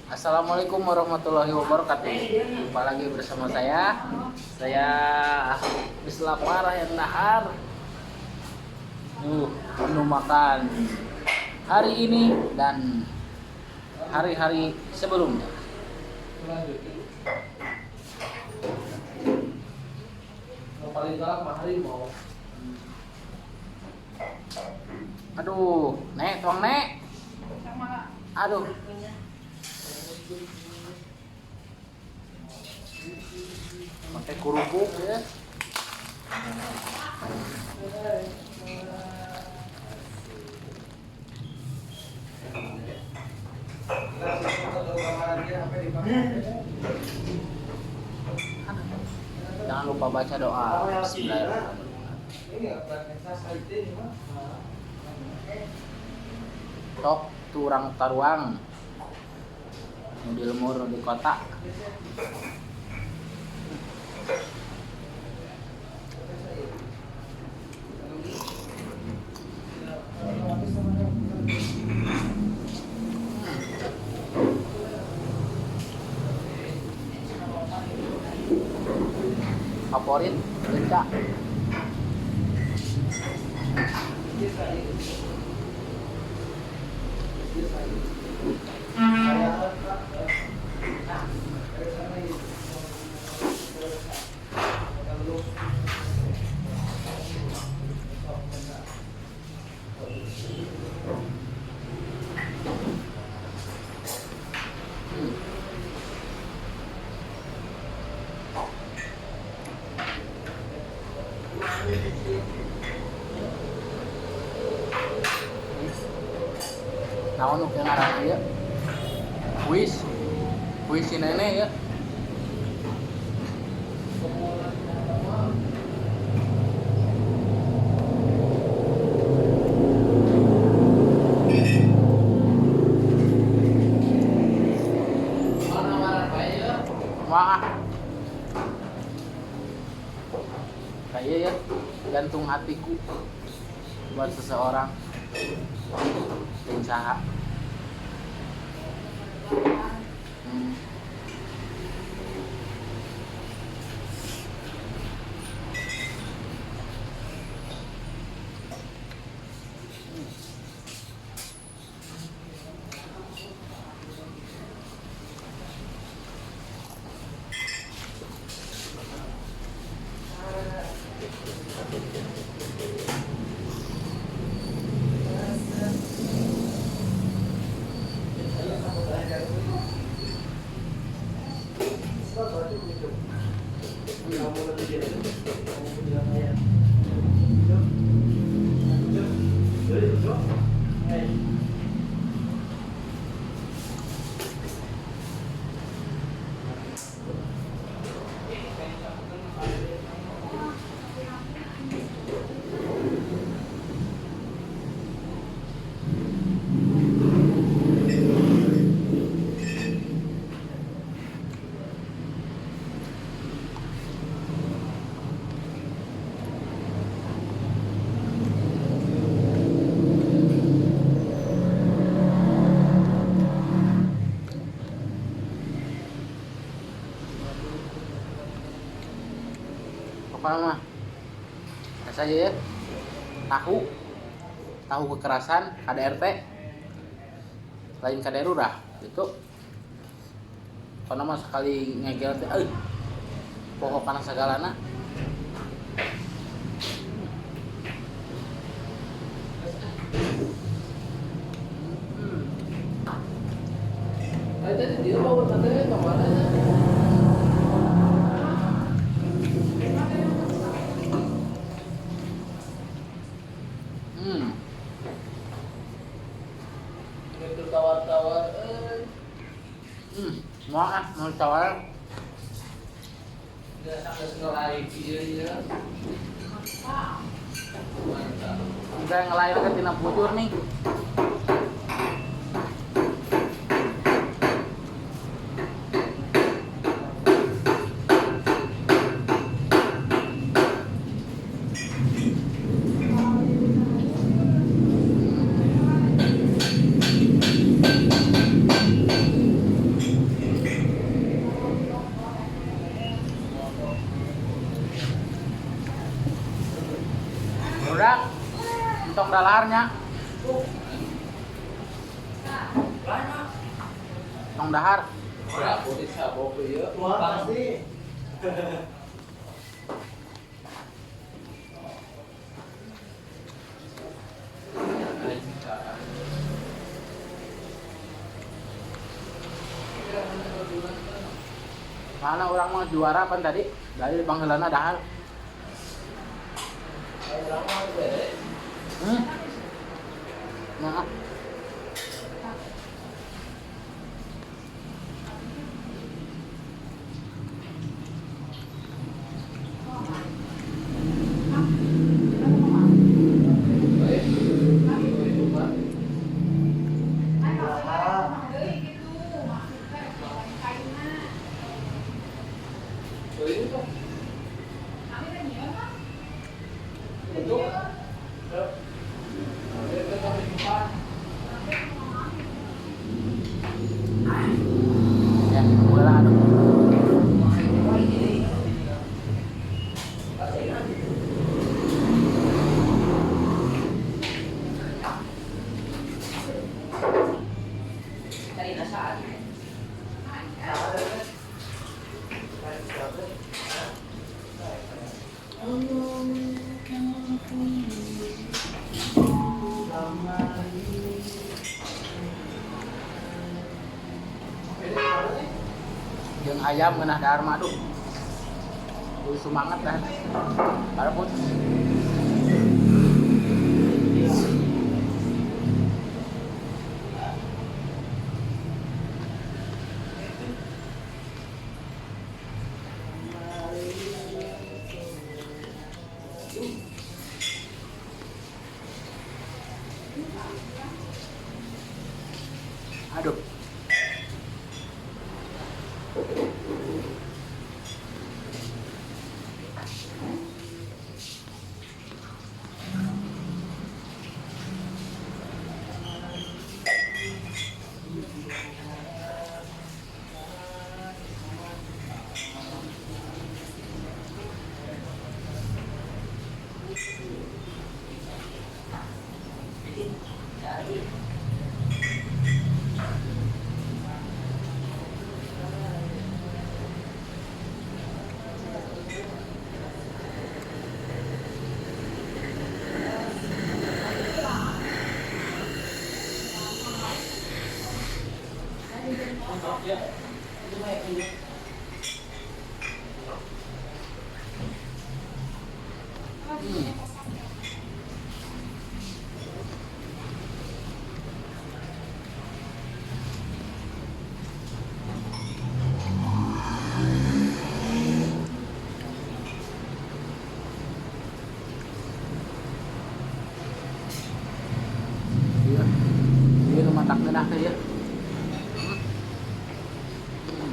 Assalamualaikum warahmatullahi wabarakatuh. Jumpa lagi bersama saya. Saya habis lapar yang dahar. Menu makan hari ini dan hari-hari sebelumnya. Paling galak mah harimau. Aduh, Nek, tuang Nek. Aduh. Pakai kerupuk ya. Jangan lupa baca doa. Bismillahirrahmanirrahim. Tok turang taruang di lemur di kota. Favorit lenca. Naon nu ngaran ieu? Kuis. Kuis si nenek ya. Wah. Kayak ya, gantung hatiku buat seseorang. Pengusaha. Pokoknya mah saya ya, tahu kekerasan KDRT lain KDR udah gitu. Karena mah sekali ngegel teh pokok kana sagalana. Tadi dia bawa tadi kemana? Itu tawar-tawar, Mau tawar. Enggak sampai ngelai iya. Mantap. Enggak ngelai ke tina bujur nih. Tong dahar. Berapa di sabok ieu? Wah, pasti. Mana orang mau juara pan tadi? Dari panggilanna dahar. Hmm. Nah. Ah. Ya, bola aduh. Jeung ayam ngeunah dahar mah aduh. Kudu semangat dah. Parapun. Aduh. Iya. Iya nu matak ngeunah teh ya. Hmm.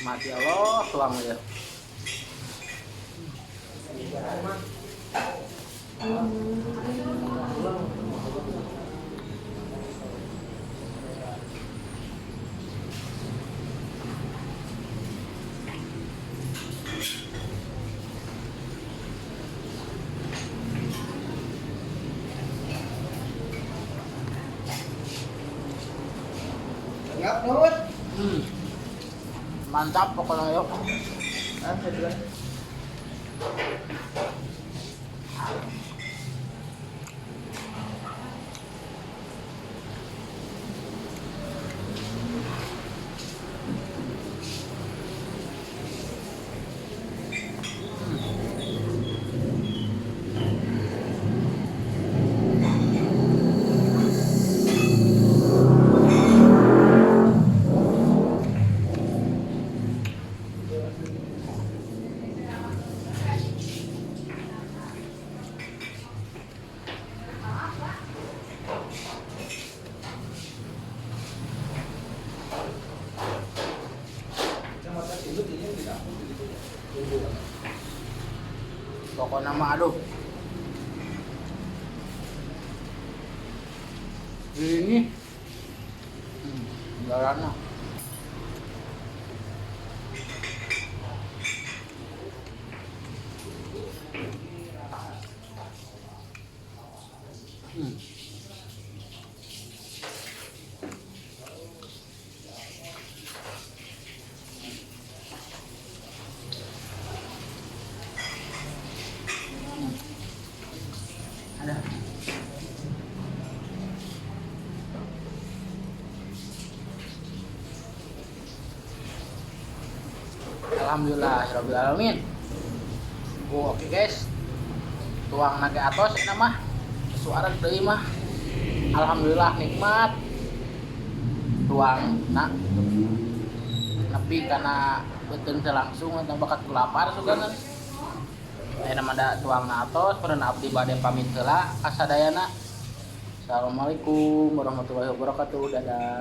Mati Allah tuang ya. Ngap nut. Hmm. Mantap pokoknya yuk. Ah, saya duluan. Pokoknya mah aduh. Ini jalannya. Ada. Alhamdulillah, rabbil alamin. Oh, oke guys. Tuangna ge atos eta mah. Suara deui mah. Alhamdulillah nikmat. Tuangna gitu. Nepi kana beuteung teh langsung atau bakat lapar sugana. Ayeuna mah da tuangna atos, pernah abdi bade pamit heula ka sadayana. Assalamualaikum warahmatullahi wabarakatuh. Dadah.